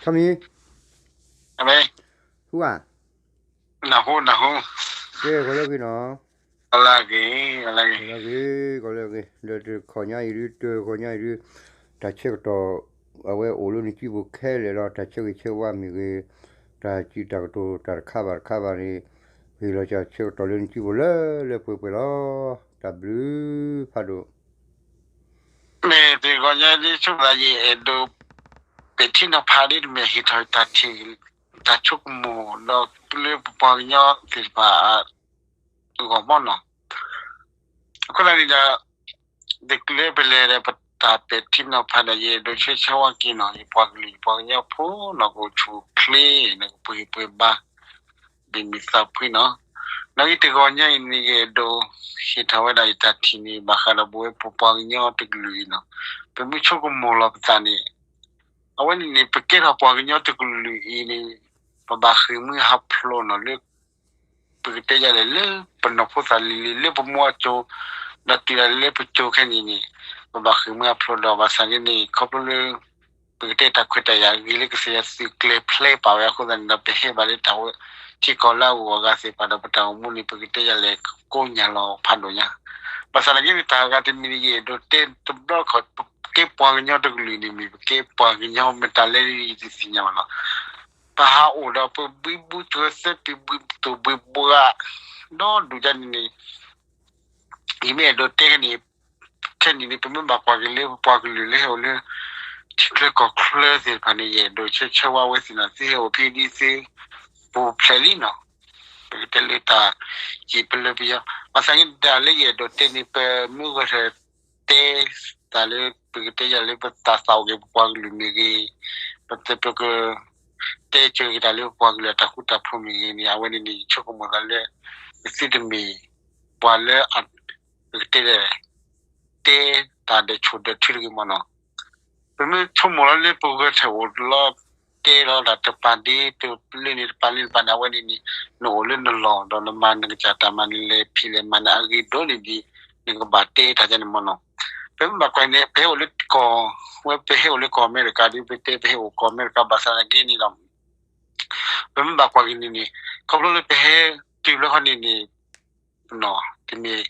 ထီမံၤ, ဟူဧါ, ကဲ ကီၤလၢအဂ့ၤနီၤ, ကီၤလၢအဂ့ၤ, လၢတခီညါအံၤဒု တခီညါအံၤဒု တၢ်ဆၢကတီၢ် အဝဲအိၣ်လၢနစုပူၤခဲလၢာ်လီၤ. တၢ်ဆၢဂ့ၤဆၢဝါမ့ၢ်ဂ့ၤ, တၢ်စုတၢ်ကတိၤ တၢ်တခါဘၣ်တခါဘၣ်န့ၣ် ဂ့ၤလီၤစၢ်ဆၢကတီၢ်လၢနစုပူၤလၢလၢပှဲၤပှဲၤလီၤ. တၢ်ဘျုးဖးဒိၣ်. မ့ၢ်တဂီၤညါဒ်ဆိကမိၣ်သး ယအဲၣ်ဒိး ပဲာ်ထံနီၤဖးဒ်တမ့ၢ်ဟ့ၣ်ထီၣ်တၢ်ထံၣ် တၢ်ဆိကမိၣ်ဒီးလၢပပှၤကညီသ့ၣ်တဖၣ်အဂီၢ်မ့ၢ်နီၤ. အဃိသတးန့ၣ်ဒီး တချုးလၢပလဲၤဒီးပတၢ်ပဲာ်ထံနီၤဖးဒီး ယအဲၣ်ဒိးဆၢဆၢဝါက့ၤနီၤ ယပှၤကလုာ်ယပှၤကညီဖိနီၤ ကအိၣ်ဆူၣ်အိၣ်ချ့န့ၣ် ကပှ့ၤပှ့ၤဘါ ဒ်မ့ၢ်သးဖှံနီၤ. နာ်က့တဂီၤညါအံၤန့ၣ် ယအဲၣ်ဒိးဟ့ၣ်ထီၣ်ဝဲဒၣ်ယတၢ်ထံၣ်န့ၣ် ဘၣ်ဃးဒီးပဝဲပပှၤကညီတကလုာ်အံၤနီၤ. ပမ့ၢ်ဆိကမိၣ်လီၤပသးန့ၣ် အဝဲန့ၣ်န့ၣ် ပကဲထီၣ်ပှၤကညီတကလုာ်အံၤန့ၣ် ပဘၣ်ဃ့ၢ်မှံဟးဖျိးနီၤလၢ ပကတဲယၤလဲၣ်လၢပနီၢ်ဖိသၣ်လံၤလံၤ လၢပမိၢ်အစိၤ ဒီးတုၤဒၣ်လၢပစိၤခဲအံၤန့ၣ်န့ၣ် ပဘၣ်ဃ့ၢ်မှံဟးဖျိးဒီး ဘၣ်ဆၣ်န့ၣ်န့ၣ် ခီဖျိလၢ ပကတဲတၢ်ခွဲးတၢ်ယာ်ဂ့ၤလၢကစၢ်ယွၤသုးကျဲၤဖျဲးပာ်ဝဲအဃိသတးန့ၣ်ဒီး ပဟဲဘၣ်လၢတၢ်ဝဲထံကီၢ်လၢအဂုၤအဂၤသ့ၣ်တဖၣ်ဒီး ပတၢ်အိၣ်မူန့ၣ် ပကတဲယၤလဲၣ် ကိးညါလီၤဖးဒိၣ်ညါ. ဘၣ်ဆၣ်သနာ်က့န့ၣ် တၢ်ဂၤတမံၤန့ၣ် ယအဲၣ်ဒိးတဲတဘျီတခီၣ် ပကဲပှၤကညီတကလုာ်န့ၣ်မ့ၢ် ပကဲပှၤကညီမတၤလဲၣ်ယသ့ၣ်ညါဘၣ်လီၤ. ပဟးအိၣ်ဒီးပဘံဘူသဲ ပဘံဘူဘှါ ဒီးဒုၣ်ဒါန့ၣ်န့ၣ် ယမ့ၢ်အဲၣ်ဒိးတဲန့ၣ် ခဲနံၣ်န့ၣ် ပမ့ၢ်ဘၣ်ကွၢ်က့ၤလၢပပှၤကလုာ်လၢဟဲအိၣ်လၢ ထံချၢကီၢ်ချၢသ့ၣ်တဖၣ်န့ၣ် ယအဲၣ်ဒိးဆၢဆၢဝါဝဲသ့ၣ်နီၤ သုဟဲအိၣ်ဖဲဒ်သု ပူၤဖျဲးလံနီၤ. ပကတဲလၢတၢ်ယံာ်ပလၢပယီၤ ဘၣ်ဆၣ်န့ၣ် တၢ်လၢယအဲၣ်ဒိးတဲန့ၣ် ပမ့ၢ်ဂဲၤထၢၣ်တဲ တၢ်လၢပကတဲယၤလၢပသးသးအိၣ်က့ၤပပှၤကလုာ်မ့ၢ်ဂ့ၤ, ပကတဲက့ၤတၢ်လၢပပှၤကလုာ်အတၢ်ဃူတၢ်ဖိးမ့ၢ်ဂ့ၤန့ၣ် အဝဲန့ၣ်န့ၣ် ယဆိကမိၣ်သးလၢ ပသုတမ့ၢ် ပှၤလၢ ပကတဲလဲၣ် တဲတၢ်ဒီးဆိၣ်ဒီးထုတဂ့ၤမ့ၢ်နီၤ. ပမ့ၢ်ဆိကမိၣ်လီၤလၢပဂဲၤထၢၣ်အိၣ်လီၤ တဲလီၤတၢ်တပၤဒ်တလၢန့ၣ်တပၤလၢန့ၣ်တပၤန့ၣ် အဝဲန့ၣ်န့ၣ် နအိၣ်လၢနလီၢ်ဒီးနမၤနကစၢ်တၢ်မၤနလဲၤဖံးလဲၤမၤန့ၣ် အဂ့ၤဒိၣ်န့ၢ်ဒံး နကဘၣ်တဲတၢ်န့ၣ်မ့ၢ်နီၤ. ပမ့ၢ်ဘၣ်ကွၢ်န့ၣ် ပဟဲအိၣ်လၢကီၢ် ဝဲပဟဲအိၣ်လၢကီၢ်အမဲရကၤဒီး ပတဲပဟဲအိၣ်ကီၢ်အမဲရကၤ ဘၣ်ဆၣ်သနာ်က့န့ၣ်ဒီး ပမ့ၢ်ဘၣ်ကွၢ်က့ၤန့ၣ်န့ၣ် ခီဖျိလၢပဟဲတုၤလၢခီန့ၣ်န့ၣ် တမ့ၢ်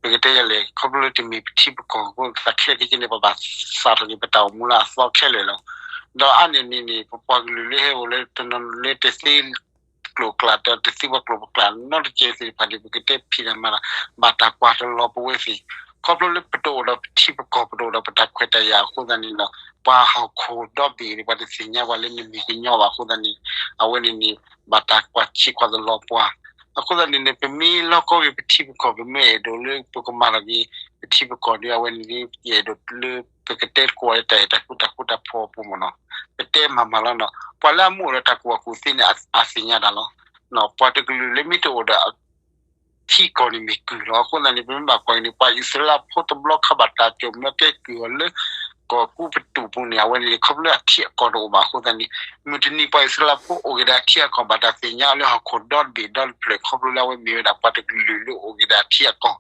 ပကတဲယၤလဲၣ် ခီဖျိလၢတမ့ၢ်ပထံပကီၢ်အဃိ သးခဲကနံၣ်န့ၣ် ပဘၣ်စးထီၣ်က့ၤပတၢ်အိၣ်မူလၢအသီခဲလၢာ်လီၤ. ဒီးအါန့ၢ်န့ၣ်န့ၣ် ပပှၤကလုာ်လၢဟဲအိၣ်လၢတနီၤလၢတသ့ကျိာ်ကျဲ ဒီးတသ့ပှၤကျိာ်ပကျဲနီတကဲသ့ၣ်တဖၣ်န့ၣ် ပကတဲဖံးတၢ်မၤတၢ် ဘၣ်တၢ်ကွၢ်တလီၤပဝဲသ့ၣ် ခီဖျိလၢပတအိၣ်ဒီးပထံပကီၢ် ပတအိၣ်ဒီးပတၢ်ခွဲးတၢ်ယာ်အဃိသတးန့ၣ်ဒီး ပှၤဟီၣ်ခိၣ်ဒီဘ့ၣ်န့ၣ် ပှၤတသ့ၣ်ညါပှၤလၢနမ့ၢ်ကညီဘၣ်အဃိသတးန့ၣ် အဝဲန့ၣ်န့ၣ် ဘၣ်တၢ်ကွၢ်ဆံးကွၢ်တလီၤပှၤ အဃိသတးန့ၣ်န့ၣ် ပမ့ၢ်လီၢ်ကီၢ်ဂ့ၤပထံပကီၢ် ပမ့ၢ်အဲၣ်ဒိးလၢပကမၤလီၤက့ၤ ပထံပကီၢ်ဒီး အဝဲန့ၣ် ယအဲၣ်ဒိးလၢပကတဲတကိးလၢတၢ်အဲၣ်တၢ်ကွံတၢ်ဃူတၢ်ဖိးအပူၤမ့ၢ်နီၤ. ပတဲမၤမၤလီၤနီၤ ပှၤလၢအမ့ၢ်အိၣ်ဒီးတၢ်ကူၣ်ဘၣ်ကူၣ်သ့န့ၣ် အသ့ၣ်ညါတၢ်လီၤ. ပှၤတကလုာ်လၢမ့ၢ်တအိၣ်ဒီး ထံကီၢ်န့ၣ်မ့ၢ်ကုၢ်လီၤ. အဃိသတးန့ၣ် ပမ့ၢ်ဘၣ်ကွၢ်အံၤန့ၣ် ပှၤအံၣ်စရ့လးဖိတဘျီခါဘၣ်တၢ်စိာ်မၢကဲကုၢ်အီၤလၢ ကီၢ်ကူပတူးပူၤန့ၣ် အဝဲန့ၣ် ခီဖျိလၢအထံအကီၢ်တအိၣ်ဘၣ်အဃိသတးန့ၣ် မုၢ်တနံၤပှၤအံၣ်စရ့လးဖိအိၣ်က့ၤဒီးအထံအကီၢ် ဘၣ်တၢ်သ့ၣ်ညါအီၤလၢဟီၣ်ခိၣ်ဒီတဘ့ၣ်ဒီတဖျၢၣ် ခီဖျိလၢအဝဲမ့ၢ်ဝဲဒၣ်ပှၤတကလုာ်လၢအိၣ်က့ၤဒီးအထံအကီၢ်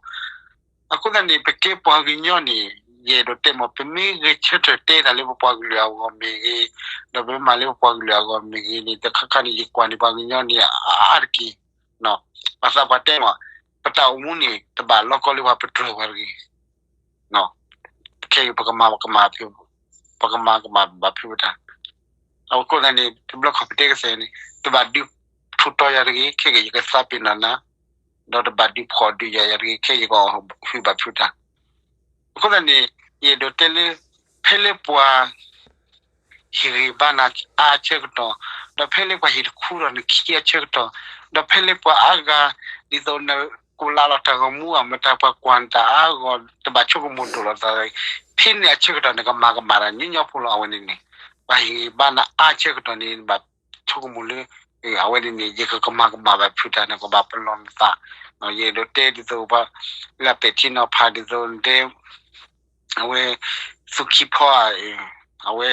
အဃိသတးန့ၣ် ပကဲပှၤကညီန့ၣ် ယအဲၣ်ဒိးတဲမ့ၢ် ပမ့ၢ်ဂဲၤဆၢထၢၣ်တဲတၢ်လၢပပှၤကလုာ်အဂီၢ်မ့ၢ်ဂ့ၤ, ဒီးပမ့ၢ်မၤလၢပပှၤကလုာ်အဂီၢ်မ့ၢ်ဂ့ၤန့ၣ် တခါခါန့ၣ် ယကွၢ်န့ၣ်ပှၤကညီန့ၣ် အအါတက့ၢ် ပှၤသးပှၢ်တဲမ့ၢ် ပတၢ်အိၣ်မူန့ၣ် တဘၣ်လီၢ်ကီၢ်လၢပှၤပတြၢၤပှၤတဂ့ၤ ခဲအံၤပကမၤကမၣ် ပကမၤကမၣ်ဘၣ်ဖုးပတၢ် အဃိသတးန့ၣ် တဘျီခီၣ်ပတဲကသ့ၣ်န့ၣ် တဘၣ်ဒုးထူးတီၤယၤတဂ့ၤ ခဲက့ၤယကသးပ့ၤနီၣ်နၤ, ဒီးတဘၣ်ဒုးဖှီၣ်ဒုးယာ်ယၤတဂ့ၤ ခဲယကအီၣ်ဟုၣ်ဘၣ်ဖုးတၢ်. အဃိသတးန့ၣ် ယအဲၣ်ဒိးတဲလၢ ဖဲလၢပှၤ ဟ့ၣ်ဂံၢ်ဘါနၤအါအဆၢကတီၢ်, ဒီးဖဲလၢပှၤဟ့ၣ်တခူထီၣ်နခံအဆၢကတီၢ်, ဒီးဖဲလၢပှၤအါဂၤ ဒ်သိးနကိးလးလီၤတၢ်ဂီၤမူအမတၤ ပှၤကွၢ်နတၢ်အါဂီၢ် တဘၣ်ဆိကမိၣ်ဒိၣ်လီၤသး, ဖဲန့ၣ်အဆၢကတီၢ် နကမၤကမၣ်တၢ်ညီညီဖိလီၤ. အဝဲန့ၣ်န့ၣ် ပှၤဟ့ၣ်ဂံၢ်ဘါနၤအါအဆၢကတီၢ်န့ၣ် နဘၣ်ဆိကမိၣ်လၢ အဝဲန့ၣ်န့ၣ် ယကကမၤကမၣ်ဘၣ်ဖုးတၢ် နကဘၣ်ပလီၢ်နသး, ယအဲၣ်ဒိးတဲဒ်သိးပှၤ လၢအပဲာ်ထံနီၤဖးဒ်သိးတဲ အဝဲ သူၣ်ခံဖီဧါ, အဝဲ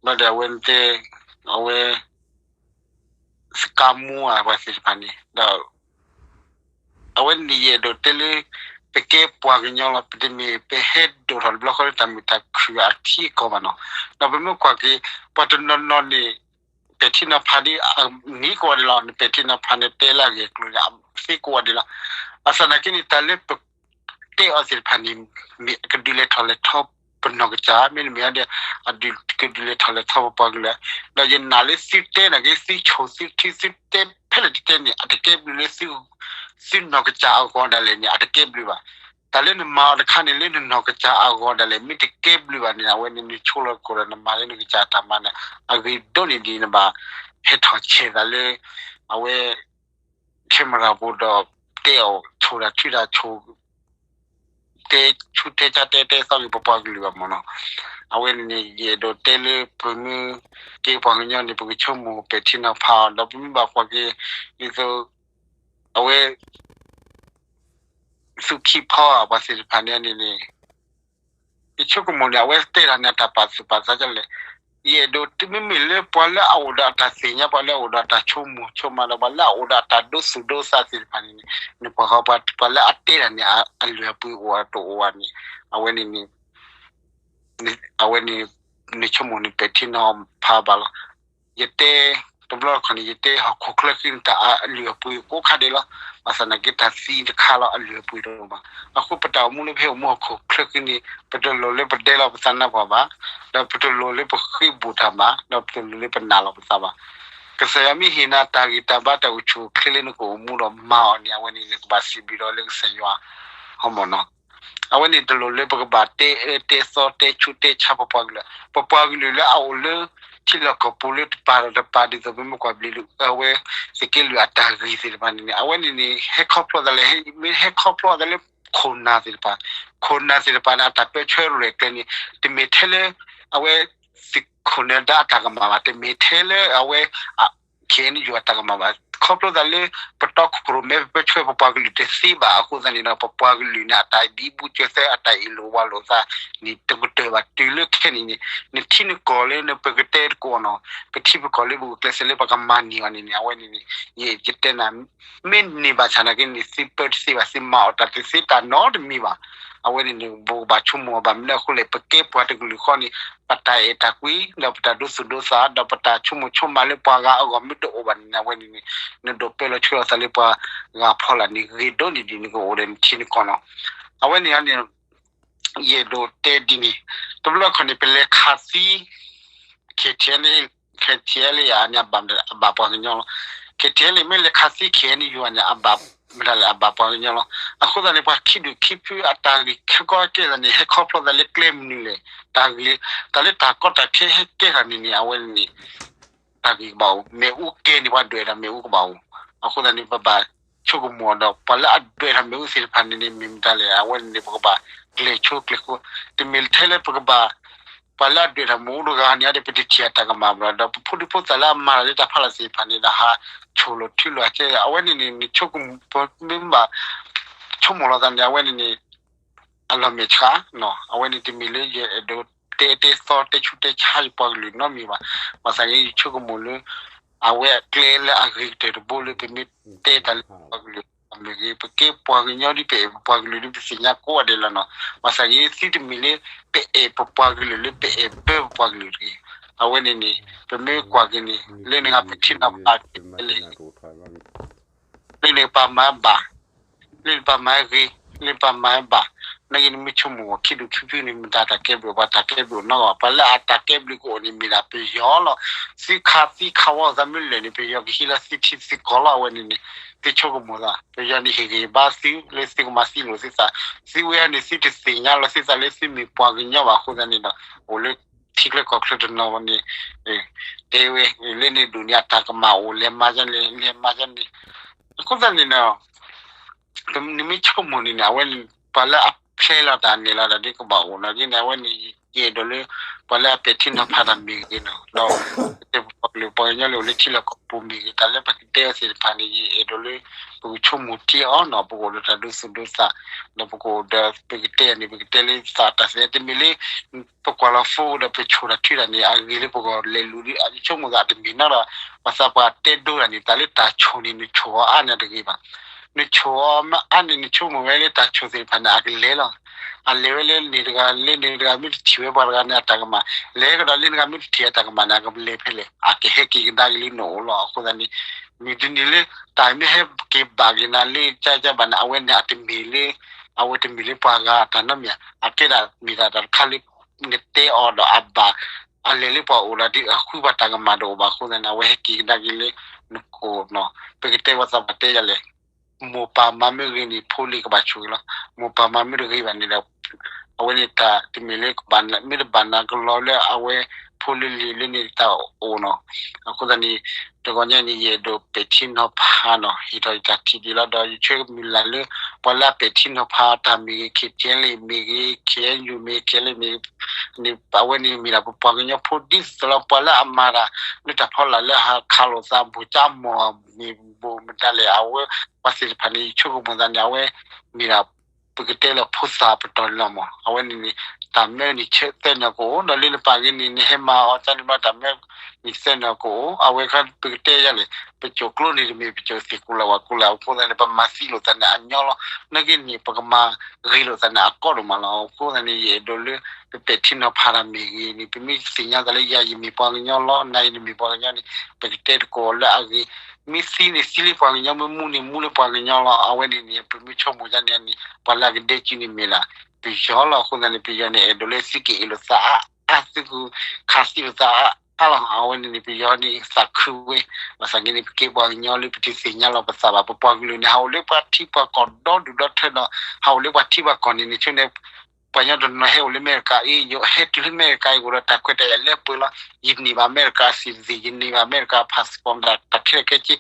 ဘၣ်ဒီးအဝဲတဲ အဝဲ စကါမူဧါ ပှၤသ့ၣ်တဖၣ်န့ၣ် ဒီး အဝဲန့ၣ်ယအဲၣ်ဒိးတဲလၢ ပကဲပှၤကညီလီၤ. ပတမ့ၢ်ပဟဲဒိၣ်ထီၣ်တဘျီဃီလၢတၢ်မုာ်တၢ်ခုၣ်အထံအကီၢ်ဘၣ်နီၤ. ဒီးပမ့ၢ်ကွၢ်က့ၤ ပှၤတနီၤနီၤန့ၣ် ပဲာ်ထံနီၤဖးဒ် နံၤကိးဂၤဒဲးလီၤ. နပဲာ်ထံနီၤဖးန့ၣ် တဲလၢအဂ့ၢ်အကျိၤန့ၣ် သ့ကိးဂၤဒဲးလီၤ. ဘၣ်ဆၣ်သနာ်က့န့ၣ် တၢ်လၢပတဲအီၤသ့ၣ်တဖၣ်န့ၣ် မ့ၢ်အကဒုးလဲၤထီၣ်လဲၤထီပနီၢ်ကစၢ်, မ့တမ့ၢ်ဒီး အဒုးကဒုးလဲၤထီၣ်လဲၤထီပပှၤကလုာ်, ဒီးယနာ်လၢသုတဲနာ်က့ သုဆိၣ်သုထု သုတဲဖဲလဲၣ်တတဲန့ၣ် အတကဲဘျုးလၢ သုနီၢ်ကစၢ်အဂီၢ်ဒၣ်လဲာ်န့ၣ် အတကဲဘျုးဘၣ်. တၢ်လၢနမၤအီၤတခါန့ၣ် လၢနနီၢ်ကစၢ်အဂီၢ်ဒၣ်လဲာ် မ့ၢ်တကဲဘျုးဘၣ်န့ၣ် အဝဲန့ၣ်နဆိကမိၣ်လီၤကီးဒီး နမၤလၢနကစၢ်တၢ်မၤန့ၣ် အဂ့ၤဒိၣ်န့ၢ်ဒံး နဘၣ်ဟဲထီၣ်ဆဲးသးလၢ အဝဲ camera ပူၤဒီး တဲအီၤဆိၣ်တၢ်ထုတၢ်ဆိၣ် တဲဆူတဲဆါ တဲတဲသီက့ၤပပှၤကလုာ်ဘၣ်မ့ၢ်နီၤ. အဝဲန့ၣ်န့ၣ် ယအဲၣ်ဒိးတဲလၢပမ့ၢ်ကဲပှၤကညီန့ၣ် ပကဆိကမိၣ်ပဲာ်ထံနီၤဖးအီၤ ဒီးပမ့ၢ်ဘၣ်ကွၢ်က့ၤ ဒ်သိး အဝဲ သူၣ်ကံၢ်ဖီအပှၤသ့ၣ်တဖၣ်န့ၣ်န့ၣ်န့ၣ် ယဆိကမိၣ်န့ၣ် အဝဲတဲတၢ်န့ၣ် အတၢ်ပာ်သူၣ်ပာ်သးဒ်လဲၣ်. ယအဲၣ်ဒိး မ့မ့ၢ်လၢပှၤလၢအအိၣ်ဒီးအတၢ်သ့ၣ်ညါ ပှၤလၢအအိၣ်ဒီးအတၢ်ဆိကမိၣ်ဆိကမးဒီး ပှၤလၢအအိၣ်ဒီးအတၢ်ဒိသူၣ်ဒိသးသ့ၣ်တဖၣ်န့ၣ်န့ၣ် နကွၢ်ဃီ ပှၤလၢအတဲတၢ်န့ၣ် အလုၢ်အပှ့ၤအိၣ်တအိၣ်ဘၣ်န့ၣ် အဝဲန့ၣ်န့ၣ် အဝဲန့ၣ် နဆိကမိၣ်န့ၣ် ပဲာ်ထံနီၤဖးဘၣ်လီၤ. ယတဲ တဘျီတခီၣ်န့ၣ် ယတဲဟီၣ်ခိၣ်ချၢဃံန့ၣ် တၢ်အလုၢ်အပှ့ၤကိးခါဒဲးလီၤ. ဘၣ်ဆၣ်သနာ်က့ တၢ်သံတခါလီၤ အလုၢ်အပှ့ၤတအိၣ်ဘၣ်. အဃိပတၢ်အိၣ်မူလၢပဟဲအိၣ်မူဟီၣ်ခိၣ်ချၢဃံန့ၣ် ပတလိၣ်လၢပဒဲလီၤပသးနါပှၢ်ဘၣ်, ဒီးပတလိၣ်လၢပဃ့ဘူးတၢ်ဘၣ်, ဒီးပတလိၣ်လၢပနာ်လီၤပသးဘၣ်. ကစၢ်ယွၤမ့ၢ်ဟ့ၣ်နၤတၢ်ဂံၢ်တၢ်ဘါတၢ်အိၣ်ဆူၣ်အိၣ်ချ့လၢနကအိၣ်မူဒီးမၤအီၤန့ၣ် အဝဲန့ၣ်နကဘၣ်စံးဘျုးဒီးလၢကစၢ်ယွၤ ဟီမ့ၢ်နီၤ. အဝဲန့ၣ်တလိၣ်လၢပကဘၣ်တဲအၢတဲသီတဲဆူးတဲဆါပပှၤကလုာ်, ပပှၤကလုာ်လၢအအိၣ်လၢ ထံလီၢ်ကီၢ်ပူၤလၢတပၤဒီးတပၤ ဒ်သိးပမ့ၢ်ကွၢ်ဘျံးဒုး အဝဲ သုးက့လွံၢ်အတၢ်ဂ့ၢ်သ့ၣ်တဖၣ်န့ၣ်န့ၣ် အဝဲန့ၣ်န့ၣ် ဟဲခီဖျိသးလၢ မ့ၢ်ဟဲခီဖျိသးလၢခိၣ်နၢ်သ့ၣ်တဖၣ်, ခိၣ်နၢ်သ့ၣ်တဖၣ်န့ၣ် အတၢ်ပၢဆှၢရဲၣ်ကျဲၤန့ၣ် တမ့ၢ်ထဲလၢ အဝဲ သုးခိၣ်နၢၤဒါအတၢ်ကမၣ်ဘၣ်, တမ့ၢ်ထဲလၢအဝဲ KNU အတၢ်ကမၣ်ဘၣ်. ခီဖျိသးလၢ ပတီခိၣ်ရိၣ်မဲ ပပၢဆှၢပပှၤကလုာ်တသ့ဘၣ်အဃိသတးန့ၣ်ဒီး ပပှၤကလုာ်န့ၣ် အတၢ်ဘံဘူဆးဃဲ အတၢ်အ့ၣ်လိာ်ဝါလိာ်သးန့ၣ် တကတၢၢ်ဘၣ် တုၤလၢခဲအံၤန့ၣ် နထံနကီၢ်လၢနပကတဲတကိးနီၤ ပထံပကီၢ်လၢပဂုာ်ကျဲးစၢးလၢပကမၤန့ၢ်အီၤန့ၣ်န့ၣ် အဝဲန့ၣ်န့ၣ် ယတဲနၤ မ့ၢ်န့ၢ်ဘၣ်ဆၣ်နာ်က့န့ၣ် သုပၢတသ့ဘၣ် သုမၤအီၣ်တၢ်တသ့တၢ်နီတမံၤဘၣ်. အဝဲန့ၣ်န့ၣ် ပကဘၣ်ဆိကမိၣ်အီၤဘၣ် မနုၤအဃိလဲၣ် ပကဲပှၤတကလုာ်ဃီန့ၣ် ပတၢ်အဲၣ်တၢ်ကွံ ဒီးပတၢ်ဒိသူၣ်ဒိသး ဒီးပတၢ်ဆိကမိၣ်ဆိကမးလၢပှၤဂၤအဂီၢ်မ့ၢ်တအိၣ်ဘၣ်န့ၣ် အဝဲန့ၣ်န့ၣ် နဒိးပၢလီၤဆှၢလီၤသးလၢပှၤဂၤဖီလာ်န့ၣ် ဂ့ၤဒိၣ်န့ၢ်ဒံး နကအိၣ်ဒီးနထံနကီၢ်နီၤ. အဝဲန့ၣ်န့ၣ် ယအဲၣ်ဒိးတဲဒ်န့ၣ် တဘျီခီန့ၣ် ပလဲၤခးသံ KTLA, KTLA န့ၣ် အဘၣ်ပှၤကညီလီၤ. KTLA မ့ၢ်လဲၤခးသံ KNU န့ၣ် အဘၣ်မတၤလဲၣ် အဘၣ်ပှၤကညီလီၤ. အဃိသတးန့ၣ် ပှၤခံဒူၣ်ခံဖုအတၢ်ဂ့ၢ်ခဲကီကဲသးန့ၣ် ဟဲခီဖျိသးလၢကျဲမနုၤလဲၣ်, တၢ်ဂ့ၢ် တၢ်လၢတၢ်ကီတၢ်ခဲဟဲကဲသးန့ၣ်န့ၣ် အဝဲန့ၣ်န့ၣ် တၢ်ဂ့ၢ်ကဘၣ်အိၣ်, မ့ၣ်အူကဲန့ၣ် ပှၤဒွဲၣ်တၢ်မ့ၣ်အူကဘၣ်အိၣ်. အဃိသတးန့ၣ် ပဘၣ်ဆိကမိၣ်ဒီး ပှၤလၢအဒွဲၣ်တၢ်မ့ၣ်အူသ့ၣ်တဖၣ်န့ၣ်န့ၣ် မ့ၢ်မတၤလဲၣ် အဝဲန့ၣ်န့ၣ် ပကဘၣ်ကျဲၤဆိကျဲၤဃိ, တမ့ၢ်ထဲလၢပကဘၣ် ပှၤလၢအဒွဲၣ်တၢ်မ့ၣ်အူတဂၤန့ၣ်ဒီး ပတထံၣ်အတၢ်ကမၣ်ဘၣ်ဒီး ပဖိဒံဖိသၣ်လၢအမၤတၢ်လၢတၢ်ဖီလာ်သ့ၣ်တဖၣ်န့ၣ်ဒီး ဟးဆိၣ်လီၤထုလီၤကဲ အဝဲန့ၣ်န့ၣ် နဆိကမိၣ် ပမ့ၢ်ဘၣ် ဆိကမိၣ်လီၤသးန့ၣ် အဝဲန့ၣ်န့ၣ် အလီၢ်မဲာ်ဆှး, အဝဲန့ၣ်တမ့ၢ်လၢယအဲၣ်ဒိးတဲတဲသီတဲဆူးတဲဆါယပှၤကလုာ်နီတမံၤဘၣ်. ဘၣ်ဆၣ်န့ၣ် ယဆိကမိၣ်လၢ အဝဲအကျဲလၢအဂ့ၤကတၢၢ်တဘိလၢပမ့ၢ်တဲတၢ်လၢပပှၤကလုာ်မ့ၢ်ဂ့ၤ, ပကဲပှၤကညီဒ်ပအဲၣ်ပပှၤကလုာ်ဒ်ပသ့ၣ်ညါကိးဂၤဒဲးလီၤနီၤ. ဘၣ်ဆၣ်ဂ့ၤ သုတမ့ၢ်လၢ ပအဲၣ်ပပှၤကလုာ်လၢပအဲၣ်ပၢပပှၤကလုာ်တဂ့ၤ. အဝဲန့ၣ်န့ၣ် ပမ့ၢ်ကွၢ်က့ၤန့ၣ် လၢနဂၤပထံနီၤဖးက့ၤလံ လၢနကပာ်မၤဘၣ်, လၢနကပာ်မၤဂ့ၤ, လၢနကပာ်မၤဘၣ်, နာ်က့နမ့ၢ်ဆိကမိၣ်အီၤ ခံဒူၣ်ခံဖုန့ၣ် မတၤတၢ်ကဲဘျုး ပှၤတၢ်ကဲဘျုးနီတဂၤဘၣ်. ပှၤလၢအတၢ်ကဲဘျုးကအိၣ်န့ၣ် မ့ၢ်ဒၣ်ပယီၤလီၤ. သုခးသံခးဝီသးမ့ၢ်လၢာ်န့ၣ် ပယီၤကဟံးလီၤသုထံသုကီၢ်လီၤ. အဝဲန့ၣ်န့ၣ် သုဆိကမိၣ်သး ပယီၤန့ၣ်ဟ့ၣ်ဂံၢ်ဘါသုလၢသုကမၤသံလိာ်သုသး, သုဝဲန့ၣ် သုတသ့ၣ်ညါလီၤသုသးလၢသုမ့ၢ်ပှၤကညီဘၣ်အဃိသတးန့ၣ်ဒီး အိၣ်လၢထံချၢကီၢ်ချၢတနီၤန့ၣ် တဲဝဲ လၢန့ၣ်ဒူၣ်န့ၣ် အတၢ်ကမၣ်အိၣ် လဲၤမၤဒ်န့ၣ် လဲၤမၤဒ်န့ၣ် အဃိသတးန့ၣ်ဒီး နမ့ၢ်ဆိကမိၣ်န့ၣ်န့ၣ် အဝဲန့ၣ် ပှၤလၢအဖျဲလီၤတၢ်နဲၣ်လီၤတၢ်ဒ်ကဘၣ်အိၣ်နီၣ်က့န့ၣ် အဝဲန့ၣ် ယအဲၣ်ဒိးလၢ ပှၤလၢအပဲာ်ထံနီၤဖးတၢ်မ့ၢ်ဂ့ၤနီၣ် ဒီး ပပှၤကလုာ်ပှၤကညီလၢအိၣ်လၢထံလီၢ်ကီၢ်ပူၤမ့ၢ်ဂ့ၤ တၢ်လၢပကတဲအီၤသ့ၣ်တဖၣ်န့ၣ် ယအဲၣ်ဒိးလၢ ပကဆိကမိၣ်တ့ၢ်အီၤနီၣ် ပကအိၣ်ဒီးတၢ်ဒိသူၣ်ဒိသး ဒီးပကအိၣ်ဒီး ပကတဲန့ၣ် ပကတဲလၢသးတၢ်သ့ တမ့ၢ်လၢ ပကွၢ်လီၤ phone ဒီးပဆိၣ်တၢ်ထုတၢ်န့ၣ် အဂ့ၤလၢပဂီၢ်လဲၤလူၤဒီး အဆိကမိၣ်သးတမ့ၢ်နီၣ်ဒီး ပှၤသးပှၢ်တဲဒိတၢ်န့ၣ် တၢ်လၢတၢ်ဆိၣ်န့ၣ် နဆိၣ်အီၤအါန့ၣ်တဂ့ၤဘၣ်. နဆိၣ်အီၤမ့ၢ်အါန့ၣ် နဆိကမိၣ်ဝဲလၢတၢ်ဆိၣ်သ့ၣ်တဖၣ်န့ၣ် အကလဲၤလီၤ. အလဲၤဝဲလၢန့ၣ်တဂၤ လၢန့ၣ်တဂၤ မ့ၢ်တထံၣ်ဝဲပှၤတဂၤန့ၣ် အတၢ်ကမၣ်, လဲၤကဒီးလၢန့ၣ်တဂၤ မ့ၢ်တထံၣ်အတၢ်ကမၣ်န့ၣ် အကလဲၤဖဲလဲၣ်, အကဟဲက့ၤကဒါက့ၤလၢနအိၣ်လီၤ. အဃိသတးန့ၣ် မုၢ်တနံၤလၢ တၢ်မ့ၢ်ဟဲက့ၤဘၣ်က့ၤနၤလၢကၠၢကၠၢဘၣ်န့ၣ် အဝဲန့ၣ်အတမ့ၢ်လၢ အဝဲတမ့ၢ်လၢပှၤဂၤအတၢ်နီတမံၤ, အကဲဒၣ်မ့ၢ်ဒၣ်တၢ်တခါလၢ နတဲအီၤဒီးအဘၣ်, အလဲၤလၢပှၤအိၣ်ဒီး အဃုပှၤတၢ်ကမၣ်တအိၣ်ဘၣ်အဃိသတးန့ၣ် အဝဲဟဲက့ၤကဒါက့ၤလၢနအိၣ်နီၤ. ပကတဲပှၤသးပှၢ်တဲယၤလဲၣ်, မိၢ်ပၢ်မၤမ့ၢ်ဂ့ၤန့ၣ် ဖိလံၤကဘၣ်ဆိၣ်ဂ့ၤလီၤ. မိၢ်ပၢ်မၤမ့ၢ်တဂ့ၤဘၣ်န့ၣ်ဒီး အဝဲန့ၣ်တၢ်တမ့ၢ်လၢကဘၣ် မ့ၢ်တဘၣ်နၤကလီၤလၢအဝဲ ဖိလံၤလံၤလၢန့ၣ်တၢ်အိၣ်နီၤ. အဃိသတးန့ၣ် တဂီၤညါန့ၣ် ယအဲၣ်ဒိးပဲာ်ထံနီၤဖးနီၤ ဟ့ၣ်ထီၣ်ယတၢ်ထံၣ်ဒံးလီၤ. ဒီးယဆၢမုၢ်လၢ်လၢ ပှၤလၢအပဲာ်ထံနီၤဖးတၢ်မ့ၢ်ဂ့ၤ ခ့ၣ်ထံလံၣ်မ့ၢ်ဂ့ၤ ခ့ၣ်အဲၣ်ယူၣ်မ့ၢ်ဂ့ၤ ခ့ၣ်ထံလံၣ်မ့ၢ်ဂ့ၤ န့ၣ် အဝဲန့ၣ်မ့ၢ်ဒၣ်ပပှၤကညီဖိဒ်သိးလီၤ. ပှၤလၢအမၤတၢ်လၢတၢ်ဖီလာ်လၢဟးခးလိာ်သး ဘိၣ်ကၠၢမီၢ်မ့ၢ်ဘိၣ်မတၤလဲၣ် အဝဲ ပှၤသ့ၣ်တဖၣ်န့ၣ် ယဆိကမိၣ်သးန့ၣ် အဝဲမ့ၢ်ဒၣ် ပကတဲလၢဖိသၣ်ပတီၢ်န့ၣ်လီၤမး. အဝဲန့ၣ်န့ၣ် တၢ်မၢန့ၣ်ဆၢသၢနၢၤကအိၣ် ဒီးလၢနပာ်ဂ့ၤန့ၣ် နဟဲမၤအီၤကန့ၣ်ဘၣ် တၢ်မၢန့ၣ်သၢနၢၤကအိၣ် အဝဲခါပကတဲယၤလဲၣ် ပစိၤကျိန့ၣ်တမ့ၢ် ပစိၤသ့ၣ်ကူလၢဝဲကူလၢအဃိသတးန့ၣ် ပမၤသံလိာ်သးန့ၣ်အညီလီၤ. နာ်က့န့ၣ် ပကမၤဂ့ၤလိာ်သးန့ၣ်အကီဒိၣ်မးလီၤ. အဃိသတးန့ၣ် ယအဲၣ်ဒိးလၢ ပပဲာ်ထံနီၤဖးတၢ်မ့ၢ်ဂ့ၤန့ၣ် ပမ့ၢ်သ့ၣ်ညါသးလၢယၤယမ့ၢ်ပှၤကညီလီၤ နၤယနမ့ၢ်ပှၤကညီန့ၣ် ပကတဲတကိးလၢအဂ့ၤ မ့ၢ်သံန့ၣ်သံလၢပှၤကညီ မ့ၢ်မူန့ၣ်မူလၢပှၤကညီလီၤ. အဝဲန့ၣ်န့ၣ် ပမ့ၢ်ဆိကမိၣ်ဒ်န့ၣ်န့ၣ် ပှၤလၢအကဒဲကၠူန့ၣ်မ့ၢ်ဒၣ် ပယီၤလီၤ. အဃိသတးန့ၣ် ပယီၤန့ၣ် အဲၣ်ဒိးလၢသုကအ့ၣ်လိာ်သးအါအါ သုကခးသံလိာ်သးအါအါလီၤ. အဝဲန့ၣ်န့ၣ် ပယီၤန့ၣ်သးခုဝဲ ဘၣ်ဆၣ်က့န့ၣ် ပကဲပှၤကညီလၢပတသ့ၣ်ညါလီၤပသးဘၣ်. ပပှၤကလုာ်န့ၣ် ဟးအိၣ်လၢပှၤထံပှၤကီၢ်ဒီဒူၣ်ဒီထၢဒီး ဟးအိၣ်လၢပှၤထံပှၤကီၢ်န့ၣ် နဆိန့ၣ် ပှၤကညီတနီၤဟဲအိၣ်လၢအမဲရကၤအံၤ ယဟဲတုၤလၢအမဲရကၤအံၤ အိၣ်ဒီးတၢ်ခွဲးတၢ်ယာ်လၢပှဲၤလီၤ. ယန့ၢ်ဘၣ်အမဲရကၤ citizen ယန့ၢ်ဘၣ်အမဲရကၤ passport တၢ်ခဲလၢာ်ခဲဆ့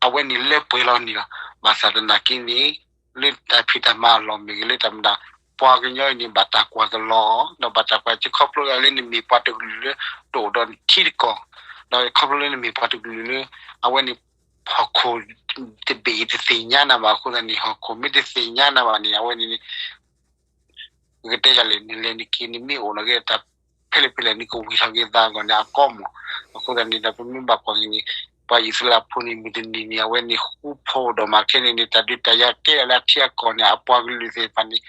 အဝဲန့ၣ်လၢပှဲၤလီၤန့ၣ်လီၤ. ဘၣ်ဆၣ်သနာ်က့န့ၣ် လၢတၢ်ဖံးတၢ်မၤအလီၢ်မ့ၢ်ဂ့ၤ လၢတၢ်မတၤ ပှၤကညီအံၤန့ၣ် ဘၣ်တၢ်ကွၢ်ကလီအီၤ ဒီးဘၣ်တၢ်ကွၢ်က့ၤ ခီဖျိလၢနမ့ၢ်ပှၤတကလုာ်လၢ တအိၣ်ဒီးနထံတကီၢ် ဒီးခီဖျိလၢနမ့ၢ်ပှၤတကလုာ်လၢ အဝဲန့ၣ် ဟီၣ်ခိၣ်တဘ့ၣ်အံၤတသ့ၣ်ညါနၤဘၣ်အဃိသတးန့ၣ် ဟီၣ်ခိၣ်မ့ၢ်တသ့ၣ်ညါနၤဘၣ်န့ၣ် အဝဲန့ၣ်န့ၣ် ပကတဲယၤလဲၣ် နလဲၤနက့ၤ နမ့ၢ်အိၣ်လီၤက့ၤတၢ်ဖဲလဲၣ်ဖဲလဲၣ် နကဝံၤထီၣ်က့ၤသးအဂီၢ်န့ၣ် အကီမး. အဃိသတးန့ၣ်ဒီး ပမ့ၢ်ဘၣ်ကွၢ်က့ၤန့ၣ် ပှၤအံၣ်စရ့လးဖိန့ၣ် မုၢ်တနံၤန့ၣ် အဝဲန့ၣ်ဃူဖိးဒီးမၤခဲန့ၣ်န့ၣ် တၢ်ဒုးတၢ်ယၤကဲထီၣ်လၢအထံအကီၢ်န့ၣ် အပှၤကလုာ်သ့ၣ်တဖၣ်န့ၣ်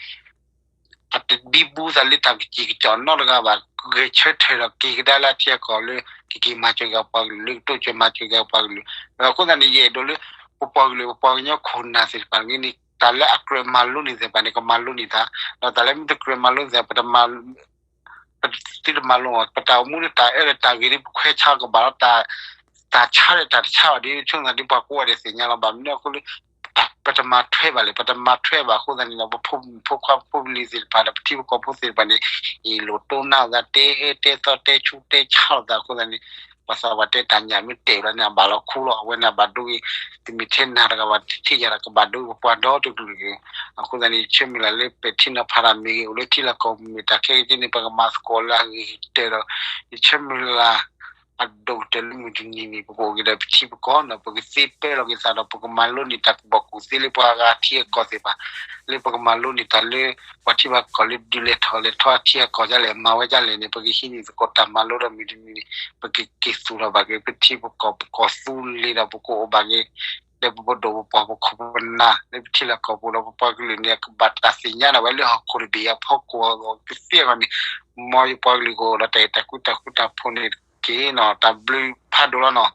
အတဒံးဘူးသးလၢတၢ်ကစံၣ်ကစီၣ်နီတဂၤဘၣ်. ဂဲၤဆၢထၢၣ်ဒီးက့ၤကဒါလၢအထံအကီၢ်လၢ ကက့ၤမၤစၢၤက့ၤအပှၤကလုာ် လၢကတိစၢၤမၤစၢၤက့ၤအပှၤကလုာ်. အဃိသတးန့ၣ် ယအဲၣ်ဒိးလၢ ပပှၤကလုာ် ပပှၤကညီခိၣ်နၢ်သ့ၣ်တဖၣ်န့ၣ် တၢ်လၢအကြၢးမၤလိန့ၢ်သ့ၣ်တဖၣ်န့ၣ် ကမၤလိန့ၢ်တၢ်, ဒီးတၢ်လၢမ့ၢ်တကြၢးမၤလိန့ၢ်သ့ၣ်တဖၣ် ပတမၤ ပသုတမၤလိအီၤ ပတၢ်အိၣ်မူလၢတၢ်အၢဒီးတၢ်ဂ့ၤဒီး ပခွဲးဆါကဘၣ်လီၤ တၢ်ဆါဒီးတၢ်တဆါဘၣ်ဒီး ဆိကမိၣ်သးဒ်ပှၤကိးဂၤဒဲးသ့ၣ်ညါလီၤ. ဘၣ်မနုၤအဃိလၢ ပတမၤထွဲဘၣ်လဲၣ်, ပတမၤထွဲဘၣ်အဃိသတးန့ၣ်ဒီး ပဖိမုၣ်ဖိခွါဖိပလံၤသ့ၣ်တဖၣ်ဒီး ပထံပကီၢ်ဖိသ့ၣ်တဖၣ်န့ၣ် အ့ၣ်လိာ်တိၢ်နါလိာ်သး တဲတဲသီတဲဆူတဲဆါလိာ်သးအဃိသတးန့ၣ် ပှၤသးပှၢ်တဲတၢ်ညၣ်မ့ၢ်တဲာ်ဘျီန့ၣ် အဘၣ်လီၤခူလီၤ. အဝဲန့ၣ်အဘၣ်ဒိဂ့ၤ တမ့ၢ်ထဲနၤတဂၤဘၣ် ထဲယၤတဂၤ ကဘၣ်ဒိဂ့ၤ ပပှၤဒီတကလုာ်ဂ့ၤ. အဃိသတးန့ၣ် ယဆၢမုၢ်လၢ်လၢပဲာ်ထံနီၤဖးတၢ်မ့ၢ်ဂ့ၤ အိၣ်လၢထံလီၢ်ကီၢ်ပူၤမ့ၢ်တၢ်ခဲကနံၣ်န့ၣ် ပကမၤသကိးလၢအဂ့ၤကတၢၢ်ဒီး ယဆၢမုၢ်လၢ် အဒိၣ်ကတၢၢ်လၢမုၢ်တနံၤန့ၣ် ပကအိၣ်က့ၤဒီးပထံပကီၢ်ဒီး ပကသ့ပၢလီၤက့ၤသးဒီး ပကမၤလိန့ၢ်တၢ်ကူၣ်ဘၣ်ကူၣ်သ့လၢပှၤဂၤထံအကီၢ်သ့ၣ်တဖၣ် လၢပကမၤလိန့ၢ်တၢ်လၢ ပှၤထံပှၤကီၢ်လၢဒုးလဲၤထီၣ်လဲၤထီအထံအကီၢ်ဒ်လဲၣ် မၤဝဲဒ်လဲၣ်န့ၣ် ပကဟံးန့ၢ်သကိးတၢ်မၤလိဒီးမုၢ်တနံၤန့ၣ် ပကက့ၤသူၣ်ထီၣ်ဘၣ်က့ၤ ပထံပကီၢ်ပကီၢ်သူလ့ၤဒီး ပကအိၣ်ဘၣ်က့ၤ ဒီးပပဒိၣ်ပပှၢ်ပခိၣ်ပနၢ် လၢပထံလီၢ်ကီၢ်ပူၤဒီး ပပှၤကလုာ်န့ၣ် ကဘၣ်တၢ်သ့ၣ်ညါနၤဝဲလၢဟီၣ်ခိၣ်တဘ့ၣ်အဖီခိၣ်အဂီၢ်ကသ့အဂီၢ်န့ၣ် မ်ယပှၤကလုာ်ကအိၣ်ဒီးတၢ်အဲၣ်တၢ်ကွံတၢ်ဃူတၢ်ဖိးန့ၣ်တက့ၢ်နီၤ. တၢ်ဘျုးဖးဒိၣ်လီၤနီၤ.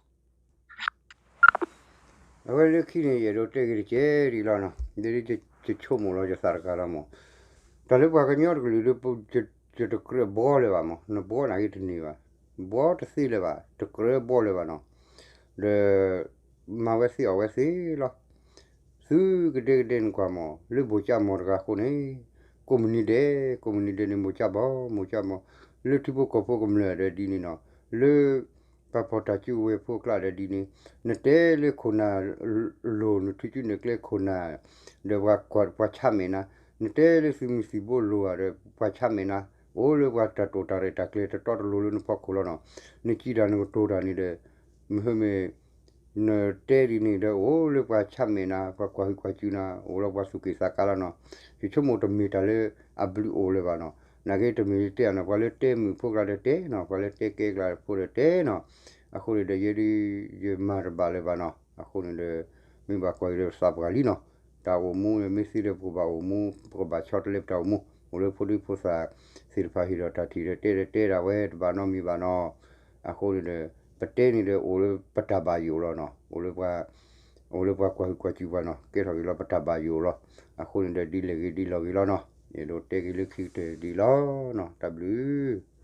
အဝဲလၢခံန့ၣ် ယအဲၣ်ဒိးတဲက့ၤတကဲးဒ်လီၤနီၤ. ဒ်ယဆိကမိၣ်လီၤယသးတဂၤလီၤမး. တၢ်လၢပှၤကညီတကလုာ်ဒီး ယတကြၢးဘှီလၢၤဘၣ်မး, နဘှီနာ်က့တန့ၢ်ဘၣ်, ဘှီတသ့လၢၤဘၣ်, တကြၢးဘှီလၢၤဘၣ်နီၤ. ဒီး မၤဝဲသ့အီၣ်ဝဲသ့လီၤ. သုကဒဲကဒဲနကွၢ်မး လၢဘိၣ်ကၠၢ်မီၢ်တဂၤအဃိန့ၣ် ကိးမုၢ်နံၤဒဲး ကိးမုၢ်နံၤဒဲးန့ၣ် မိၢ်ကၠၢ်မီၢ် မိၢ်ကၠၢ်မီၢ် လၢထံဖိကီၢ်ဖိကမျၢၢ်ဒီးဒ်န့ၣ်နီၤ, လၢ ပှၤဖီၣ်တၢ်စုကဝဲၤဖိအကျါဒီးဒ်န့ၣ်, နတဲလၢခိၣ်နၢ်လိၤ နထုးစုနဲၣ်ကျဲခိၣ်နၢ် ဒီးပှၤဆါမဲာ်နၤ, နတဲလၢသုးမုၢ်သံၣ်ဘိလိၤဧါဒီး ပှၤဆါမဲာ်နၤ, အိၣ်လၢပှၤတၢ်တိာ်တၢ်ရဲၣ်တၢ်ကျဲၤတတီတလိၤလၢနဖီခိၣ်လီၤနီၤ. နစံးတၢ်နကတိၤတၢ်န့ၣ်ဒီး မ့ၢ်ဟၢမ့ၢ် နတဲဒ်န့ၣ်ဒီး အိၣ်လၢပှၤဆါမဲာ်နၤ ပှၤကွၢ်ဟုၣ်ကွၢ်စူၣ်နၤ အိၣ်လၢပှၤသူၣ်က့ၣ်သးကါလီၤနီၤ. ယဆိကမိၣ်တမ့ၢ်တၢ်လၢအဘျုးအိၣ်လၢၤဘၣ်နီၤ. နာ်က့တမ့ၢ်တဲအီၤနီၤ ပှၤလၢတဲမုာ်ဖိကျါဒီးတဲနီၤ ပှၤလၢတဲကဲကျါဖိဒီးတဲနီၤ. အဃိန့ၣ်ဒီးယဲဒၣ် ယမၤတဘၣ်လၢၤဘၣ်နီၤ. အဃိန့ၣ်ဒီး မ့ၢ်ဘၣ်ကွၢ်က့ၤဒီးသးပှၢ်လံနီၤ, တၢ်အိၣ်မူန့ၣ် မ့ၢ်သ့ဒီးပကဘၣ်အိၣ်မူ ပကဘၣ်ဆီတလဲပတၢ်အိၣ်မူ, အိၣ်လၢဖိဒံဖိသၣ်သ့ၣ်တဖၣ်ဟ့ၣ်ဒီးတၢ်ထံၣ်ဒီးတဲဒီးတဲဒၣ်ဝဲ တဘၣ်နီတမံၤဘၣ်နီၤ, အဃိန့ၣ်ဒီး ပတဲန့ၣ်ဒီးအိၣ်လၢပတၢ်ဘၣ်ယိၣ်လီၤနီၤ, အိၣ်လၢပှၤ အိၣ်လၢပှၤကွၢ်ဟုၣ်ကွၢ်စူၣ်ပှၤနီၤ, ကဲထီၣ်က့ၤလီၤပတၢ်ဘၣ်ယိၣ်လီၤ, အဃိန့ၣ်ဒီးဒ်လဲၣ်ဂ့ၤဒ်လဲၣ်ဂ့ၤလီၤနီၤ, ယအဲၣ်ဒိးတဲက့ၤလၢခံကတၢၢ်ဒ်အံၤလီၤနီၤ, တၢ်ဘျုး